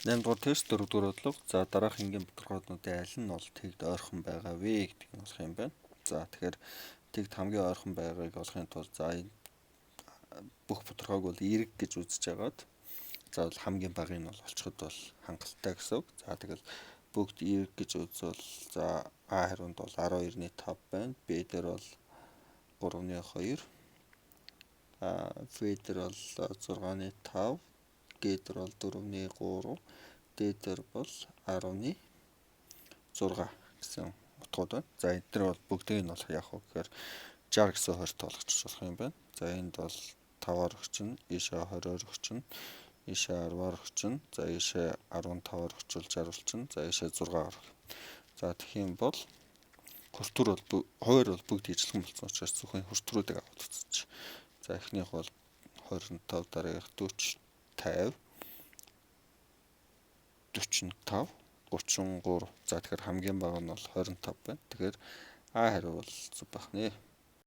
8 дугаар тест, 4 дугаар бодлого. За, дараах энгийн тодорхойлолтуудын аль нь бол тэгд ойрхон байгаа вэ гэдэг нь болох юм байна. За, тэгэхээр тэгд хамгийн ойрхон байгааг олохын тулд, за, энэ бүх тодорхойг бол эерэг гэж үзэж агаад, за, бол хамгийн багыг нь бол олчиход бол хангалттай гэсэн үг. За, тэгэл бүгд эерэг гэж үзвэл, за, А хариунд бол 12-ны 5 байна. Б дээр бол 3-ны 2. А В дээр бол 6-ны 5, Г дээр бол 4-ны 3, Д дээр бол 10-ны 6 гэсэн утгууд байна. За, энэ дээр бол бүгдийг нь бол яах вэ гэхээр 60 гэсэн 20 тоолгочих болох юм байна. За, энд бол 5-аар өгчнө, ийшээ 20-оор өгчнө, ийшээ 10-аар өгчнө. За, ийшээ 15-аар өгчвөл 60 болчихно. За, ийшээ 6-аар. За, тэгэх юм бол хүртүр бол хувиар бол бүгд ижилхэн болсон учраас зөвхөн хүртүрүүдийг аваад үзчих. За, эхнийх бол 25, дараагийнх 40, 50, 45, 33. За, тэгэхээр хамгийн бага нь бол 25 байна. Тэгэхээр А хариу бол зөв байх нэ.